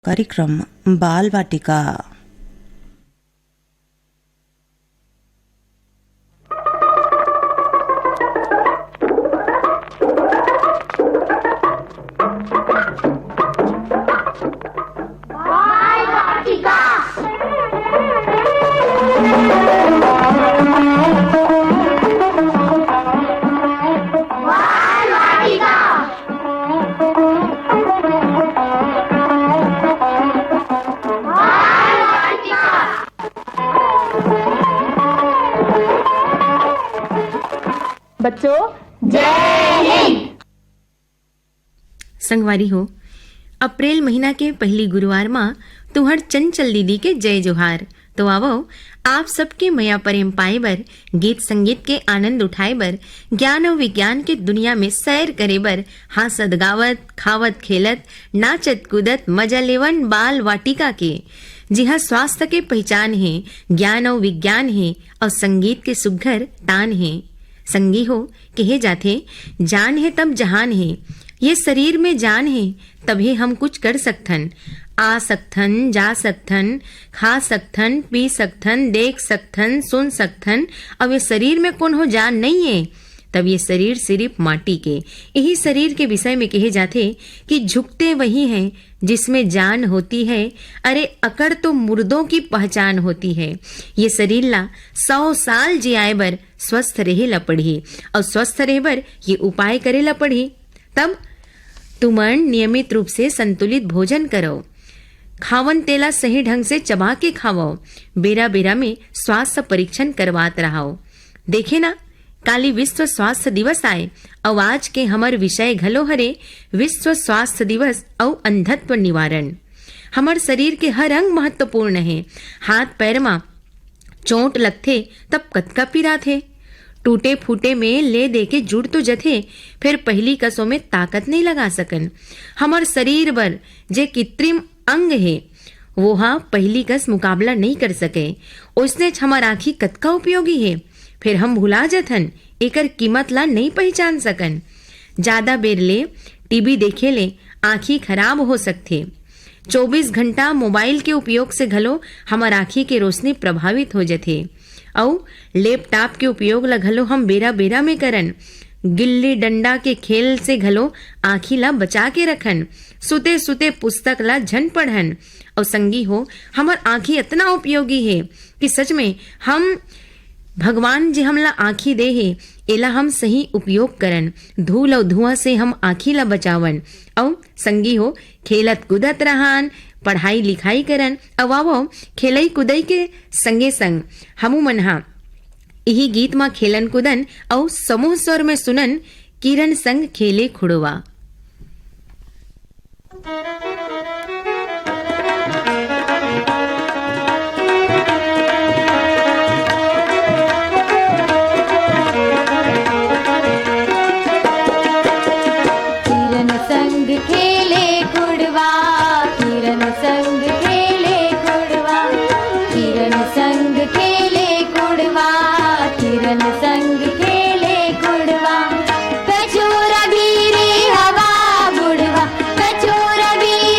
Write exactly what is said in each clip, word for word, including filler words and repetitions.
कार्यक्रम बाल वाटिका। बच्चों, जय हिंद। संगवारी हो, अप्रैल महीना के पहली गुरुवार मा तुहर चंचल दीदी के जय जोहार। तो आवव, आप सबके मया प्रेम पाए बर, गीत संगीत के आनंद उठाए बर, ज्ञान अउ विज्ञान के दुनिया में सैर करे बर, हाँसत गावत, खावत खेलत, नाचत कूदत मजा लेवन बाल वाटिका के, जिहाँ स्वास्थ्य के पहचान हे, ज्ञान अउ विज्ञान हे अउ संगीत के सुघर तान हे। संगी हो, कहे जाथे, जान हे तब जहान हे। ये शरीर में जान हे, तभे हम कुछ कर सकथन, आ सकथन, जा सकथन, खा सकथन, पी सकथन, देख सकथन, सुन सकथन। अब ये शरीर में कोनो जान नहीं है, तब ये शरीर सिर्फ माटी के। यही शरीर के विषय में कहे जाथे कि झुकते वही हैं जिसमें जान होती है। अरे, अकड़ तो मुर्दों की पहचान होती है। ये शरीर ला सौ साल जियाए बर स्वस्थ रहे ला पड़ही, और स्वस्थ रहे बर ये उपाय करे ला पड़ही। तब तुमन नियमित रूप से संतुलित भोजन करो, खावन तेला सही ढंग से चबा के खावो, बेरा बेरा में स्वास्थ्य परीक्षण करवात रहो। देखे ना, काली विश्व स्वास्थ्य दिवस आए, अउ आज के हमर विषय घलो हरे विश्व स्वास्थ्य दिवस अउ अंधत्व निवारण। हमर शरीर के हर अंग महत्वपूर्ण हे। हाथ पैर मा चोट लगथे तब कतका पिराथे। टूटे फूटे में ले दे के जुड़ तो जथे, फेर पहिली कस ओमे ताकत नइ लगा सकन। हमर शरीर बर जे कृत्रिम अंग हे, वो हा पहिली कस मुकाबला नइ कर सके। ओइसनेच हमर आँखी कतका उपयोगी हे, फेर हम भुला जथन, एकर कीमत ला नइ पहिचान सकन। जादा बेर ले टीवी देखे ले आँखी खराब हो सकथे। चौबीस घंटा मोबाइल के उपयोग से घलो हमर आँखी के रोशनी प्रभावित हो जथे। अउ लैपटॉप के उपयोग ल घलो हम बेरा-बेरा में करन। गिल्ली डंडा के खेल से घलो आँखी ल बचा के रखन। सुते-सुते पुस्तक ल झन पढ़न। अउ संगी हो, हमर आँखी अतना उपयोगी हे कि सच में हम भगवान जे हमला आँखी दे हे, एला हम सही उपयोग करन। धूल अउ धुआं से हम आँखी ला बचावन। अउ संगी हो, खेलत कूदत रहन, पढ़ाई लिखाई करन। अउ आवो, खेलई कूदई के संगे संग हमू मन हा इही गीत मा खेलन कूदन अउ समूह स्वर में सुनन किरण संग खेले खुड़वा। किरण संग खेले खुड़वा, किरण संग खेले खुड़वा, किरण संग खेले खुड़वा, किरण संग खेले खुड़वा। कछोरा भी रे हवा बुढ़वा, कछोरा भी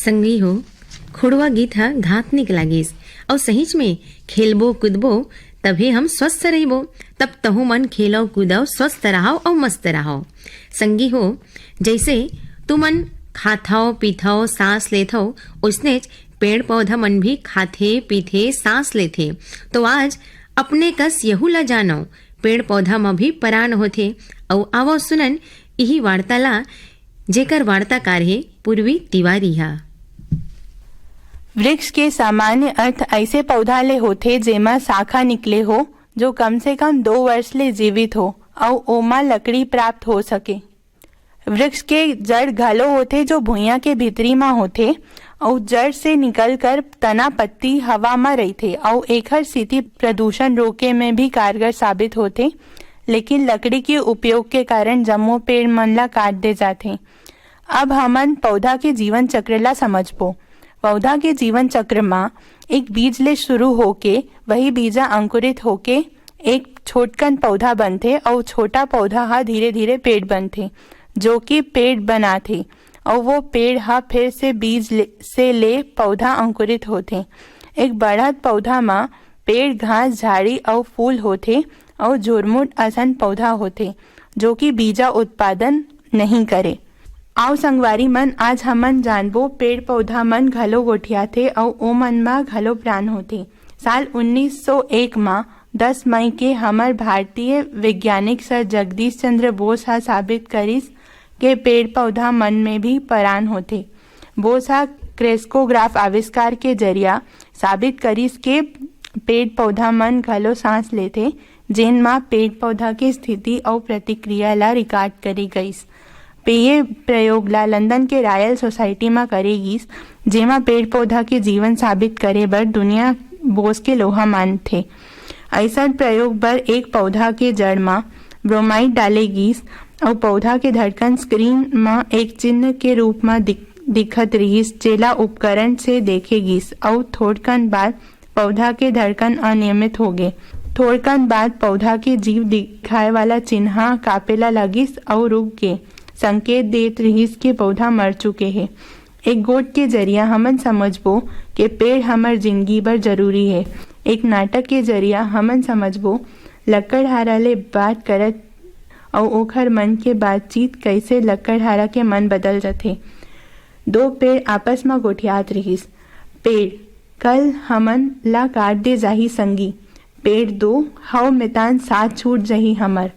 संगी हो, खुड़वा गीत ह घात निक लागिस। अउ सहीच में खेलबो कूदबो, तभे हम स्वस्थ रहिबो। तब तहू मन खेलव कूदव, स्वस्थ रहव अउ मस्त रहव। संगी हो, जैसे तुमन खाथव पीथव सांस लेथव, उसनेच पेड़ पौधा मन भी खाथे पीथे सांस लेथे। तो आज अपने कस यहू ला जानव, पेड़ पौधा म भी परान होथे। अउ आवव सुनन इही वार्ता ला, जेकर वार्ताकार हे पूर्वी तिवारी हा। वृक्ष के सामान्य अर्थ ऐसे पौधा ले होथे जेमा शाखा निकले हो, जो कम से कम दो वर्ष ले जीवित हो अउ ओमा लकड़ी प्राप्त हो सके। वृक्ष के जड़ घलो होथे, जो भुइयां के भीतरी म होथे अउ जड़ से निकल कर तना पत्ती हवा म रहिथे अउ एखर सेती प्रदूषण रोके में भी कारगर साबित होथे। लेकिन लकड़ी के उपयोग के कारण जम्मो पेड़ मन ला काट दे जाथे। अब हमन पौधा के जीवन चक्र ला समझबो। पौधा के जीवन चक्र म एक बीज ले शुरू होके वही बीजा अंकुरित होके एक छोटकन पौधा बनथे अउ छोटा पौधा ह धीरे-धीरे पेड़ बनथे, जो कि पेड़ बनाथे अउ वो पेड़ ह फिर से बीज ले, से ले पौधा अंकुरित होथे। एक बढ़त पौधा म पेड़, घास, झाड़ी अउ फूल होथे अउ झुरमुट असन पौधा होथे, जो कि बीजा उत्पादन नहीं करे। आओ संगवारी मन, आज हमन जानबो पेड़ पौधा मन घलो गोठियाथे अउ ओमन म घलो प्राण होथे। साल उन्नीस सौ एक म दस मई के हमर भारतीय वैज्ञानिक सर जगदीश चंद्र बोस ह साबित करिस के पेड़ पौधा मन में भी परान होथे। बोस ह क्रेस्कोग्राफ आविष्कार के जरिया साबित करिस के पेड़ पौधा मन घलो सांस लेथे, जेन म पेड़ पौधा के स्थिति अउ प्रतिक्रिया ला रिकॉर्ड करे गइस। पे ये प्रयोग ला लंदन के रॉयल सोसाइटी म करे गीस, जेमा पेड़ पौधा के जीवन साबित करे बर दुनिया बोस के लोहा मानथे। अइसन प्रयोग बर एक पौधा के जड़ म ब्रोमाइड डाले गीस अउ पौधा के धड़कन स्क्रीन म एक चिन्ह के रूप म दिख-, दिखत रिहिस, जेला उपकरण से देखे गीस अउ थोड़कन बाद पौधा के धड़कन अनियमित होगे। थोड़कन बाद पौधा के जीव दिखाए वाला चिन्हा कापेला लगिस अउ रुक गे, संकेत देत रिहिस कि पौधा मर चुके हे। एक गोठ के जरिया हमन समझबो के पेड़ हमर जिंदगी बर जरूरी हे। एक नाटक के जरिया हमन समझबो लकड़हारा ले बात करत अउ ओखर मन के बातचीत, कैसे लकड़हारा के मन बदल जथे। दो पेड़ आपस म गोठियात रिहिस। पेड़, कल हमन ला काट दे जाही संगी। पेड़ दो, हव मितान, साथ छूट जही हमर।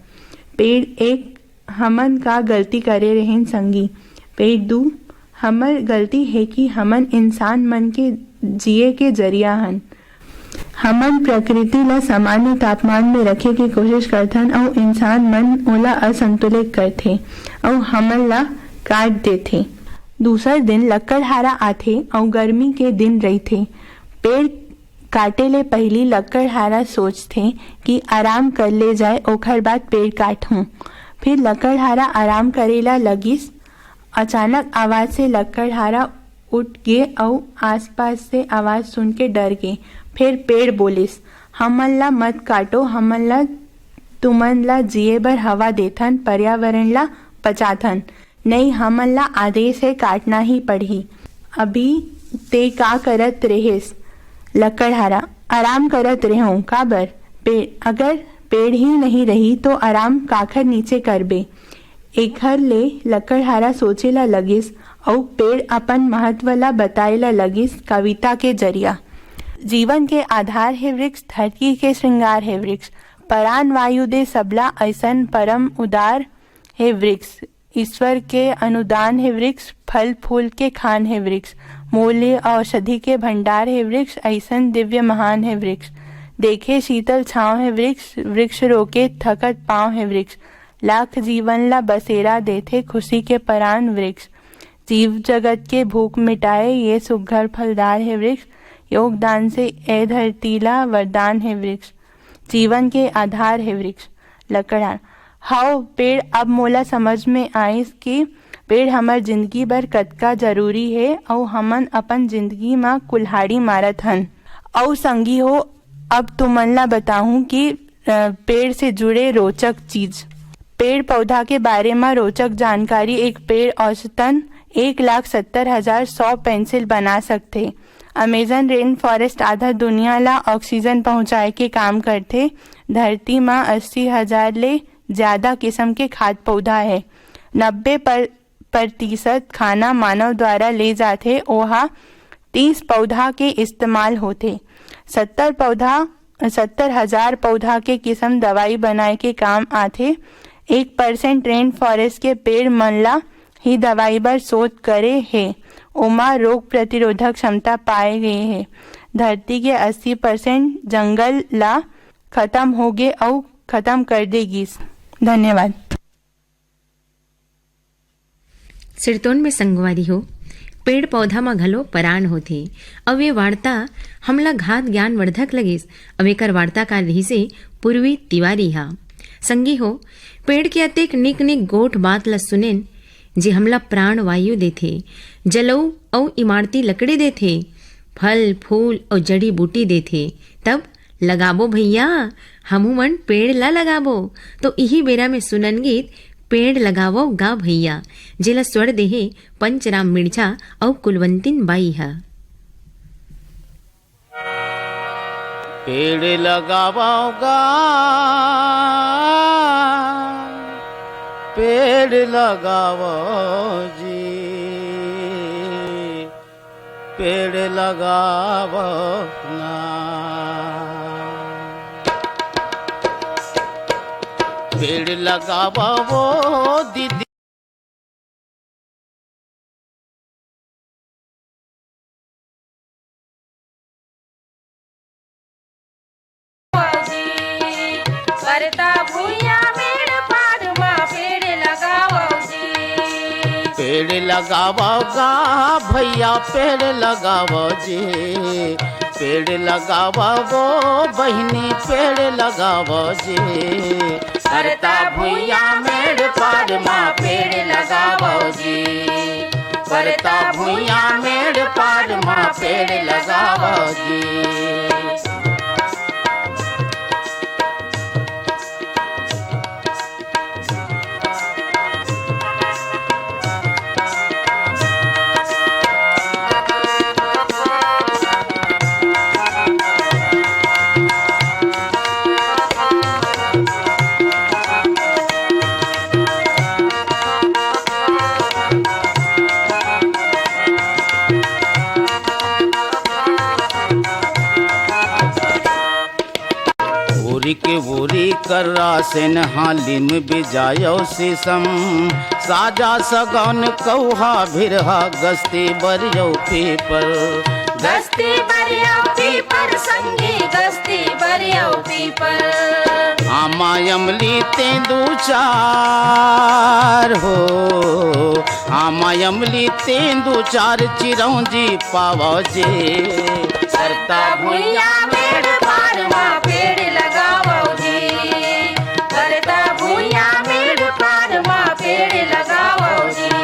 पेड़ एक, हमन का गलती करे रहेन संगी। पेड़ दू, हमर गलती हे कि हमन इंसान मन के जिए के जरिया हन। हमन प्रकृति ला सामान्य तापमान में रखे के कोशिश करथन अउ इंसान मन ओला असंतुलित करथे अउ हमन ला काट देथे। दूसर दिन लकड़हारा आथे अउ गर्मी के दिन रहिथे। पेड़ काटे ले पहिली लकड़हारा सोचथे कि आराम कर ले जाए, ओखर बाद पेड़ काटहूं। फिर लकड़हारा आराम करे ला लगिस। अचानक आवाज से लकड़हारा उठ गे अउ आसपास से आवाज सुन के डर गे। फिर पेड़ बोलिस, "हमन ला मत काटो, हमन ला, तुमन ला जिए बर हवा देथन, पर्यावरण ला बचाथन। नहीं, हमन ला आदेश हे, काटना ही पड़ही।" "अभी ते का करत रेहेस?" लकड़हारा, "आराम करत रेहों।" "काबर?" "पेड़, अगर पेड़ ही नहीं रही तो आराम काखर नीचे करबे?" एखर ले लकड़हारा सोचे ला लगिस अउ पेड़ अपन महत्व ला बताए ला लगिस कविता के जरिया। जीवन के आधार हे वृक्ष, धरती के श्रृंगार हे वृक्ष, परान वायु दे सबला अइसन परम उदार हे वृक्ष, ईश्वर के अनुदान हे वृक्ष, फल फूल के खान हे वृक्ष, मूल्य औषधि के भंडार हे वृक्ष, अइसन दिव्य महान हे वृक्ष। देखे शीतल छांव हे वृक्ष, वृक्ष रोके थकत पांव हे वृक्ष। लाख जीवन ला बसेरा देथे खुशी के परान वृक्ष। जीव जगत के भूख मिटाए ये सुघर फलदार हे वृक्ष। योगदान से ए धरती ला वरदान हे वृक्ष। जीवन के आधार हे वृक्ष। लकड़हारा, हव पेड़, अब मोला समझ में आइस कि पेड़ हमर जिंदगी बर कतका जरूरी हे अउ हमन अपन जिंदगी म कुल्हाड़ी मारत हन। अउ संगी हो, अब तुमन ला बताहूं कि, अ, पेड़ से जुड़े रोचक चीज। पेड़ पौधा के बारे म रोचक जानकारी। एक पेड़ औसतन एक लाख सत्तर हजार सौ पेंसिल बना सकथे। अमेजन रेन फॉरेस्ट आधा दुनिया ला ऑक्सीजन पहुंचाए के काम करथे। धरती म अस्सी हजार ले ज्यादा किसम के खाद्य पौधा हे। नब्बे पर-, प्रतिशत खाना मानव द्वारा ले जाथे, ओहा तीस पौधा के इस्तेमाल होथे। सत्तर पौधा, सत्तर हजार पौधा के किसम दवाई बनाए के काम आथे। एक परसेंट रेन फॉरेस्ट के पेड़ मन ला ही दवाई बर शोध करे हे, ओमा रोग प्रतिरोधक क्षमता पाए गए हे। धरती के अस्सी परसेंट जंगल ला खत्म होगे अउ खत्म कर दे गिस। धन्यवाद। सिरतोन में संगवारी हो, पेड़ पौधा म घलो परान होथे। अउ ये वार्ता हमला घात ज्ञानवर्धक लगिस। अउ एकर वार्ताकार रिहिसे पूर्वी तिवारी हा। संगी हो, पेड़ के अतेक निक निक गोठ बात ल सुनेन, जे हमला प्राण वायु देथे, जलऊ अउ इमारती लकड़ी देथे, फल फूल अउ जड़ी बूटी देथे। तब लगाबो भैया, हमू मन पेड़ ला लगाबो। तो इही बेरा में सुनन गीत पेड़ लगावो गा भैया, जेला स्वर देहे पंचराम मिर्झा अउ कुलवंतिन बाई ह। पेड़ लगावो गा, पेड़ लगावो जी, पेड़ लगावो ना, पेड़ लगावो वो दीदी। परता भुइयां मेड़ पार मा पेड़ लगावो जी। पेड़ लगावो गा भैया, पेड़ लगावो जी। पेड़ लगावो वो बहिनी, पेड़ लगावो जी। परता भुइयां मेड़ पार मा पेड़ लगावो जी। परता भुइयां मेड़ पार मा पेड़ लगावो जी। ओरी के ओरी कर्रा सेन हालिम बिजायो सीसम, साजा सगौन कौहा भिरहा गस्ती बरियो पीपर। गस्ती बरियो पीपर संगी, गस्ती बरियो पीपर। आमा अमली तेंदू चार हो, आमा अमली तेंदू चार चिरौंजी पावो जी। परता भुइयां मेड़ पार मा पेड़ लगावो जी। परता भुइयां मेड़ पार मा पेड़ लगावो जी।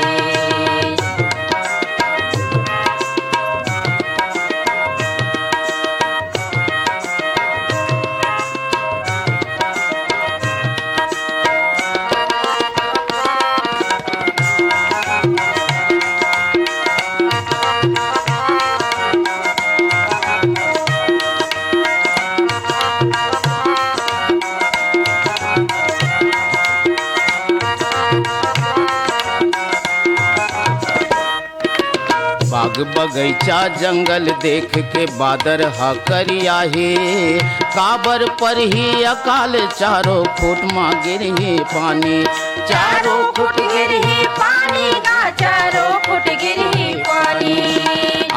बाग बगैचा जंगल देख के बादर ह करिया हे। काबर परही अकाल, चारों फुट मा गिरही पानी। चारों फुट गिरही पानी गा, चारों फुट गिरही पानी।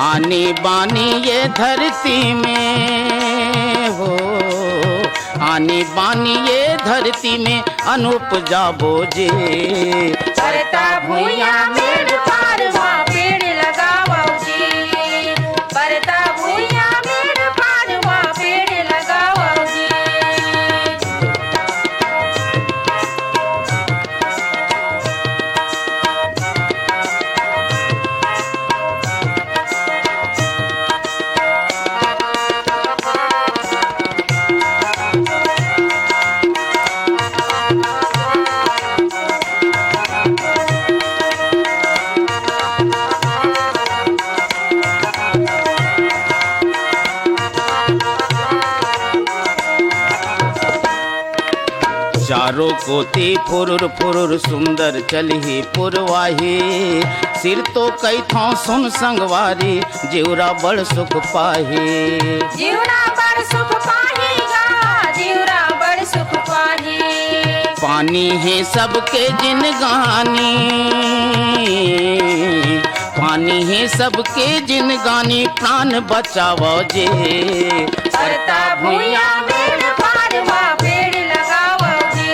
आनी बानी ये धरती में हो, आनी बानी ये धरती में अनुपजाबो जी। परता भुइयां मेड़ पार मा पेड़ लगावो जी। परता भुइयां मेड़ पार मा पेड़ लगावो जी। रोकोती फुरुर फुरुर सुंदर चलही पुरवाही, सिर तो कई थौं सुन संगवारी, जिउरा बड़ सुख पाही। जिउरा बड़ सुख पाही गा, जिउरा बड़ सुख पाही। पानी हे सबके जिनगानी, पानी हे सबके जिनगानी, प्राण बचावो जी। परता भुइयां मेड़ पार मा पेड़ लगावो जी।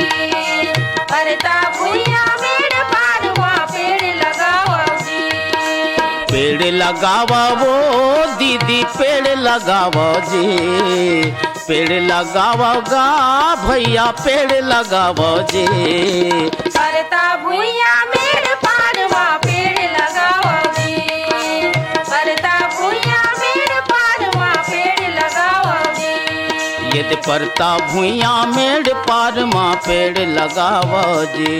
परता भुइयां मेड़ पार मा पेड़ लगावो जी। पेड़ लगावो दीदी, पेड़ लगावो जी। पेड़ लगावो गा भैया, पेड़ लगावो जी। परता भुइयां मेड़ पार मा पेड़ लगावो जी। परता भुइयां मेड़ पार मा पेड़ लगावो जी। ये दे परता भुइयां मेड़ पार मा पेड़ लगावो जी।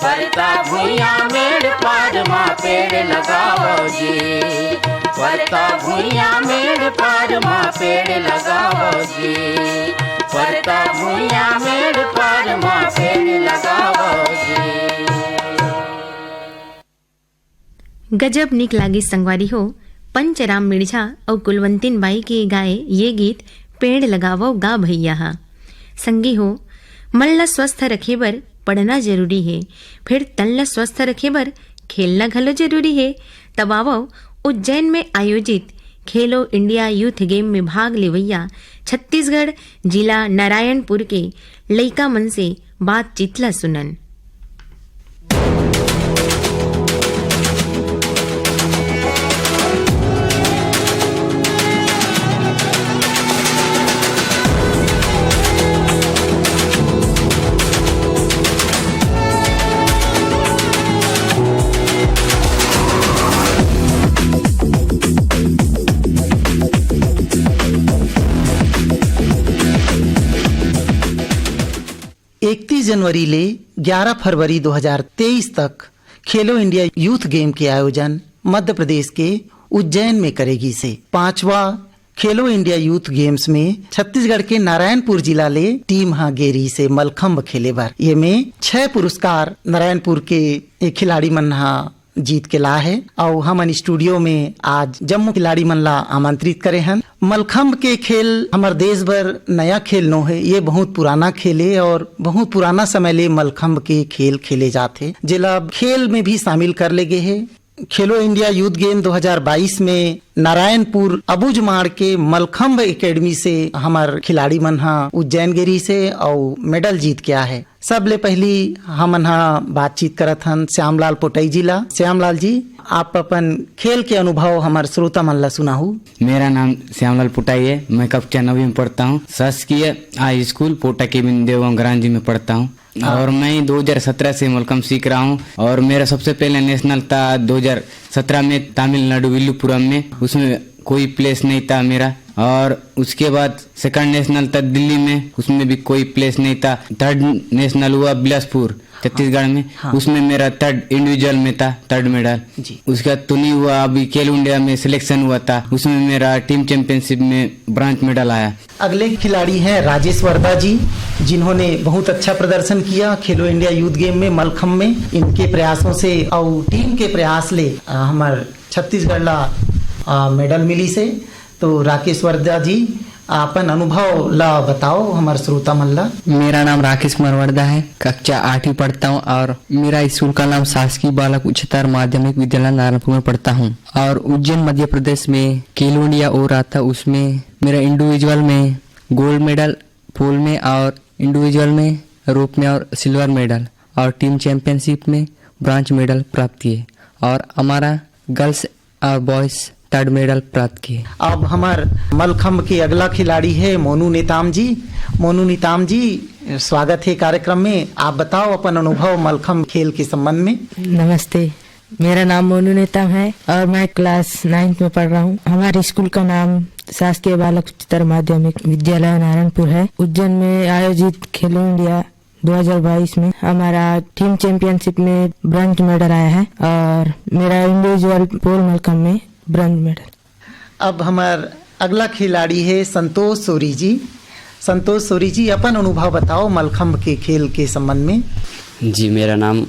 परता भुइयां मेड़ पार मा पेड़ लगावो जी। परता भुइयां मेड़ पार मा पेड़ लगावो जी। परता भुइयां मेड़ पार मा पेड़ लगावो जी। गजब निक लागिस संगवारी हो, पंचराम मिर्झा अउ कुलवंतिन बाई के गाए ये गीत पेड़ लगावो गा भैया हा। संगी हो, मन ला स्वस्थ रखे बर पढ़ना जरूरी हे, फेर तन ला स्वस्थ रखे बर खेलना घलो जरूरी हे। तब आवव, उज्जैन में आयोजित खेलो इंडिया यूथ गेम में भाग लेवइया छत्तीसगढ़ जिला नारायणपुर के लइका मन से बातचीत ला सुनन। इकतीस जनवरी ले ग्यारह फरवरी दो हज़ार तेईस तक खेलो इंडिया यूथ गेम के आयोजन मध्य प्रदेश के उज्जैन में करे गिस हे। पांचवा खेलो इंडिया यूथ गेम्स में छत्तीसगढ़ के नारायणपुर जिला ले टीम ह गे रिहिस हे मलखंभ खेले बर। ये में छह पुरस्कार नारायणपुर के ये खिलाड़ी मन ह जीत के लाए हे। अउ हमन स्टूडियो में आज जम्मो खिलाड़ी मन ला आमंत्रित करे हन। मलखंभ के खेल हमर देश बर नया खेल नो हे, ये बहुत पुराना खेल हे और बहुत पुराना समय ले मलखंभ के खेल खेले जात हे, जेला अब खेल में भी शामिल कर ले गे हे। खेलो इंडिया यूथ गेम दो हज़ार बाईस में नारायणपुर अबुझमाड़ के मलखंभ एकेडमी से हमर खिलाड़ी मन ह उज्जैन गे रिहिस हे अउ मेडल जीत के आए हे। सबले पहिली हमन ह बातचीत करत हन श्यामलाल पोटई जी ला। श्यामलाल जी, आप अपन खेल के अनुभव हमर श्रोता मन ला सुनाहू। मेरा नाम श्यामलाल पोटाई है, मैं कक्षा नवीं में पढ़ता हूँ। शासकीय high school Pota cabin Devgaon ग्रांजी में पढ़ता हूँ। हाँ। और मैं दो हज़ार सत्रह से मलखंभ सीख रहा हूँ और मेरा सबसे पहले नेशनल था दो हज़ार सत्रह में तमिलनाडु विल्लुपुरम में, उसमें कोई प्लेस नहीं था मेरा। और उसके बाद सेकंड नेशनल था दिल्ली में, उसमें भी कोई प्लेस नहीं था। थर्ड नेशनल हुआ बिलासपुर, छत्तीसगढ़ में, हाँ। उसमें मेरा थर्ड इंडिविजुअल में था, थर्ड मेडल। जी। उसके बाद तो नहीं हुआ, अभी खेलो इंडिया में सिलेक्शन हुआ था, उसमें मेरा टीम चैंपियनशिप में ब्रॉन्ज मेडल आया। अगले खिलाड़ी हैं राजेश वर्दा जी, जिन्होंने बहुत अच्छा प्रदर्शन किया खेलो इंडिया यूथ गेम में मलखंभ में। इनके प्रयासों से और टीम के प्रयास ले, अ, हमर छत्तीसगढ़ ला, अ, मेडल मिलिस हे। तो राकेश वर्दा जी, अपन अनुभव ला बताओ हमर श्रोता मन ला। मेरा नाम राकेश कुमार वर्दा है, कक्षा आठवीं पढ़ता हूँ और मेरा स्कूल का नाम शासकीय बालक उच्चतर माध्यमिक विद्यालय नारायणपुर में पढ़ता हूँ। और उज्जैन मध्य प्रदेश में खेलो इंडिया हो रहा था, उसमें मेरा इंडिविजुअल में गोल्ड मेडल, पूल में और इंडिविजुअल में रूप में और सिल्वर मेडल और टीम चैंपियनशिप में ब्रॉन्ज मेडल प्राप्त किए और हमारा गर्ल्स और बॉयज थर्ड मेडल प्राप्त किए। अब हमार मलखंभ के अगला खिलाड़ी है मोनू नेताम जी। मोनू नेताम जी, स्वागत है कार्यक्रम में। आप बताओ अपन अनुभव मलखंभ खेल के संबंध में। नमस्ते, मेरा नाम मोनू नेताम है और मैं क्लास नाइन्थ में पढ़ रहा हूँ। हमारे स्कूल का नाम शासकीय बालक उच्चतर माध्यमिक विद्यालय नारायणपुर है। उज्जैन में आयोजित खेलो इंडिया दो हज़ार बाईस में हमारा टीम चैंपियनशिप में ब्रॉन्ज मेडल आया है और मेरा इंडिविजुअल पोल मलखंभ में ब्रॉन्ज मेडल। अब हमार अगला खिलाड़ी है संतोष सोरी जी। संतोष सोरी जी, अपन अनुभव बताओ मलखंभ के खेल के संबंध में। जी, मेरा नाम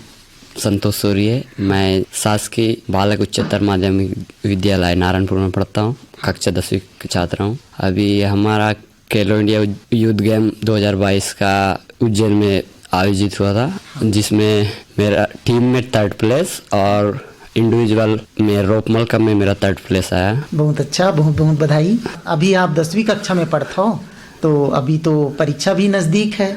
संतोष सोरी है। मैं शासकीय बालक उच्चतर माध्यमिक विद्यालय नारायणपुर में पढ़ता हूँ, कक्षा दसवीं का छात्र हूँ। अभी हमारा खेलो इंडिया यूथ गेम दो हज़ार बाईस का उज्जैन में आयोजित हुआ था, जिसमें मेरा टीम में थर्ड प्लेस और इंडिविजुअल में रोप मलखंभ में मेरा थर्ड प्लेस आया। बहुत अच्छा, बहुत बहुत बधाई। अभी आप दसवीं कक्षा में पढ़त हो, तो अभी तो परीक्षा भी नजदीक है,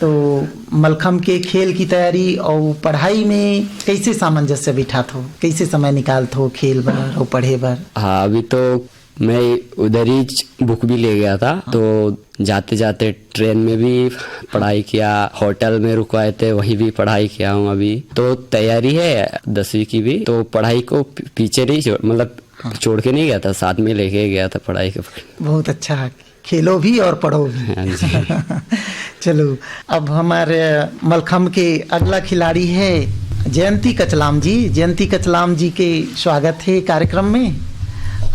तो मलखंभ के खेल की तैयारी और पढ़ाई में कैसे सामंजस्य बिठात हो, कैसे समय निकालत हो खेल बर और पढ़े बर? हाँ, अभी तो मैं उधर ही बुक भी ले गया था, तो जाते जाते ट्रेन में भी पढ़ाई किया, होटल में रुकवाए थे, वहीं भी पढ़ाई किया हूँ। अभी तो तैयारी है दसवीं की भी, तो पढ़ाई को पी-, पीछे नहीं छोड़, मतलब हाँ। छोड़ के नहीं गया था, साथ में लेके गया था पढ़ाई को। बहुत अच्छा, खेलो भी और पढ़ो भी। हाँ जी। चलो, अब हमारे मलखंभ के अगला खिलाड़ी है जयंती कचलाम जी। जयंती कचलाम जी के स्वागत है कार्यक्रम में।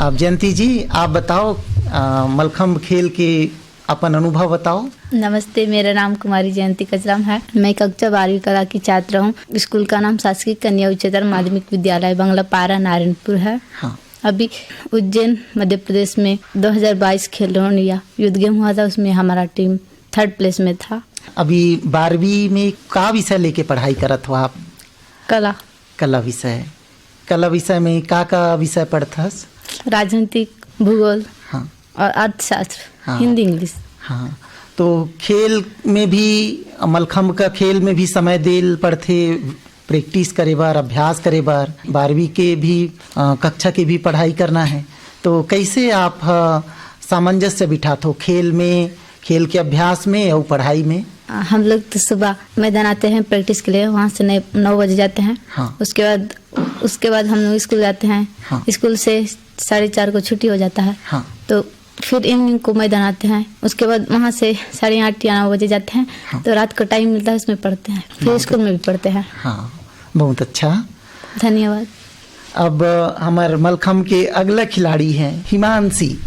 अब जयंती जी, आप बताओ, अ, मलखंभ खेल के अपन अनुभव बताओ। नमस्ते, मेरा नाम कुमारी जयंती कचलाम है। मैं कक्षा बारहवीं कला की छात्र हूँ। स्कूल का नाम शासकीय कन्या उच्चतर माध्यमिक विद्यालय बंगलापारा नारायणपुर है। हाँ। अभी उज्जैन मध्य प्रदेश में दो हज़ार बाईस खेलो इंडिया यूथ गेम हुआ था, उसमें हमारा टीम थर्ड प्लेस में था। अभी बारहवीं में का विषय लेके पढ़ाई करत हो आप? कला। कला विषय। कला विषय में का का विषय पढ़थस? राजनीतिक, भूगोल हाँ। और अर्थशास्त्र, हाँ। हिंदी, इंग्लिश। हाँ, तो खेल में भी, मलखंभ का खेल में भी समय देल पड़थे, प्रैक्टिस करे बर, अभ्यास करे बर, बारहवीं के भी, अ, कक्षा के भी पढ़ाई करना है, तो कैसे आप, अ, सामंजस्य बिठात हो खेल में, खेल के अभ्यास में और पढ़ाई में? अ, हम लोग तो सुबह मैदान आते हैं प्रैक्टिस के लिए, वहाँ से नए, नौ बजे जाते हैं। हाँ। उसके बाद, उसके बाद हम लोग स्कूल जाते हैं। हाँ। स्कूल से साढ़े चार को छुट्टी हो जाता है। हाँ। तो फिर इवनिंग को मैदान आते हैं, उसके बाद वहाँ से साढ़े आठ या नौ बजे जाते हैं। हाँ। तो रात को टाइम मिलता है, उसमें पढ़ते हैं, फिर रात स्कूल में भी पढ़ते हैं। हाँ, बहुत अच्छा। धन्यवाद। अब हमार मलखंभ के अगला खिलाड़ी हैं हिमांशी।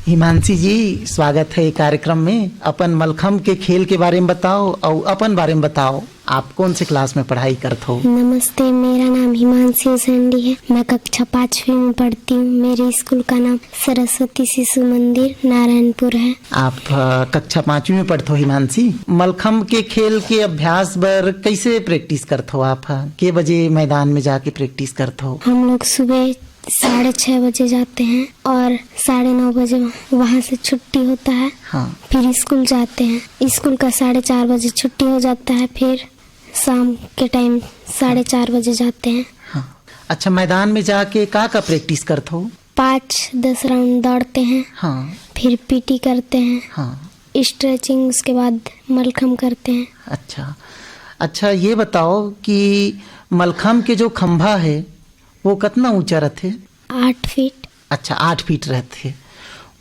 हिमांशी जी, स्वागत है कार्यक्रम में। अपन मलखंभ के खेल के बारे में बताओ और अपन बारे में बताओ, आप कौन से क्लास में पढ़ाई करत हो? नमस्ते, मेरा नाम हिमांशी उसेंडी है। मैं कक्षा पाँचवीं में पढ़ती हूँ। मेरे स्कूल का नाम सरस्वती शिशु मंदिर नारायणपुर है। आप, अ, कक्षा पाँचवीं में पढ़त हो हिमांशी। मलखंभ के खेल के अभ्यास बर कैसे प्रैक्टिस करत हो आप? के बजे मैदान में जाके प्रैक्टिस करत हो? हम लोग सुबह साढ़े छः बजे जाते हैं और साढ़े नौ बजे वहाँ से छुट्टी होता है। हाँ। फिर स्कूल जाते हैं, स्कूल का साढ़े चार बजे छुट्टी हो जाता है, फिर शाम के टाइम साढ़े चार बजे जाते हैं। हाँ। अच्छा, मैदान में जाके का का प्रैक्टिस करत हो? पाँच दस राउंड दौड़ते हैं। हाँ। फिर पीटी करते हैं। हाँ। स्ट्रेचिंग, उसके बाद मलखंभ करते हैं। अच्छा, अच्छा, ये बताओ कि मलखंभ के जो खंभा है, वो कितना ऊंचा रहते? आठ फीट। अच्छा, आठ फीट रहते।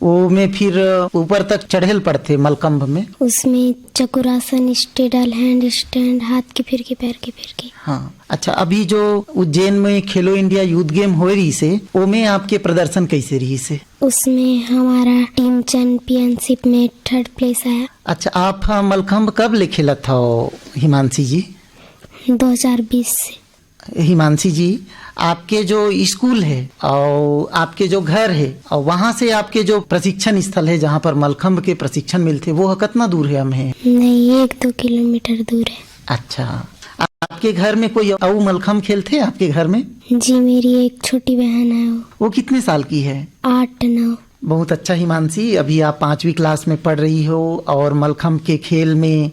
वो में फिर ऊपर तक चढ़ेल पड़ते मलखंभ में? उसमें चक्रासन, स्ट्रेडल, हैंड स्टैंड, हाथ के फिर के, पैर के फिर के। हाँ। अच्छा, अभी जो उज्जैन में खेलो इंडिया यूथ गेम होए रही से, ओमे आपके प्रदर्शन कैसे रही से? उसमें हमारा टीम चैंपियनशिप में थर्ड प्लेस आया। अच्छा, आप, हाँ, मलखंभ कब ले खेलत हो हिमांशी जी? दो हज़ार बीस से। हिमांशी जी, आपके जो स्कूल है और आपके जो घर है और वहाँ से आपके जो प्रशिक्षण स्थल है, जहाँ पर मलखंभ के प्रशिक्षण मिलते, वो कितना दूर है हम है? नहीं, एक दो किलोमीटर दूर है। अच्छा, आपके घर में कोई अउ मलखंभ खेलते आपके घर में? जी, मेरी एक छोटी बहन है, वो। वो कितने साल की है? आठ नौ। बहुत अच्छा हिमांशी, अभी आप पाँचवीं क्लास में पढ़ रही हो और मलखंभ के खेल में,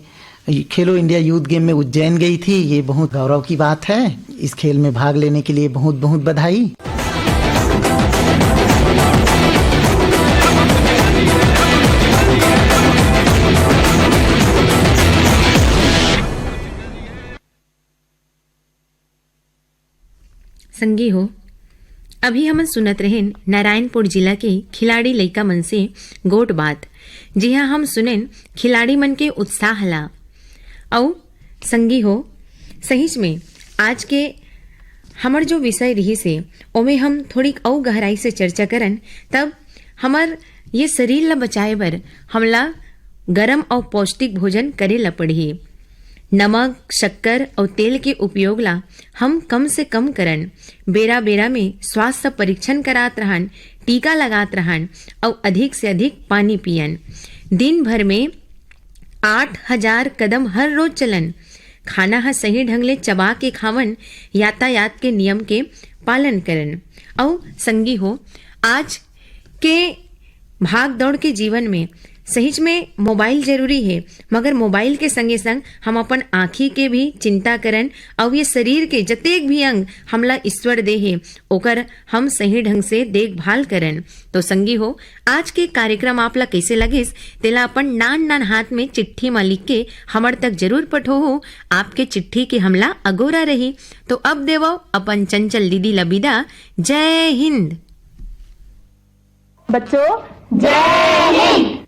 खेलो इंडिया यूथ गेम में उज्जैन गई थी, ये बहुत गौरव की बात है। इस खेल में भाग लेने के लिए बहुत बहुत बधाई। संगी हो, अभी हमन सुनत रहेन नारायणपुर जिला के खिलाड़ी लइका मन से गोठ बात, जिहां हम सुनेन खिलाड़ी मन के उत्साह ला। अउ संगी हो, सहीच में आज के हमर जो विषय रिहिस हे, ओमे हम थोड़ीक अउ गहराई से चर्चा करन, तब हमर ये शरीर ला बचाए बर हमला गरम अउ पौष्टिक भोजन करे ला पड़ही। नमक, शक्कर अउ तेल के उपयोग ला हम कम से कम करन। बेरा-बेरा में स्वास्थ्य परीक्षण करात रहन, टीका लगात रहन अउ अधिक से अधिक पानी पियन। दिन भर में आठ हजार कदम हर रोज चलन। खाना ह सही ढंग ले चबा के खावन, यातायात के नियम के पालन करन। अउ संगी हो, आज के भाग दौड़ के जीवन में सहिच में मोबाइल जरूरी हे, मगर मोबाइल के संगे संग हम अपन आँखी के भी चिंता करन, अउ ये शरीर के जतेक भी अंग हमला ईश्वर दे हे, ओकर हम सही ढंग से देखभाल करन। तो संगी हो, आज के कार्यक्रम आप ला कइसे लगिस, तेला अपन नान नान हाथ में चिट्ठी म लिख के हमर तक जरूर पठोहू। आपके चिट्ठी के हमला अगोरा रही। तो अब देवव अपन चंचल दीदी ला बिदा। जय हिंद। बच्चों, जय हिंद।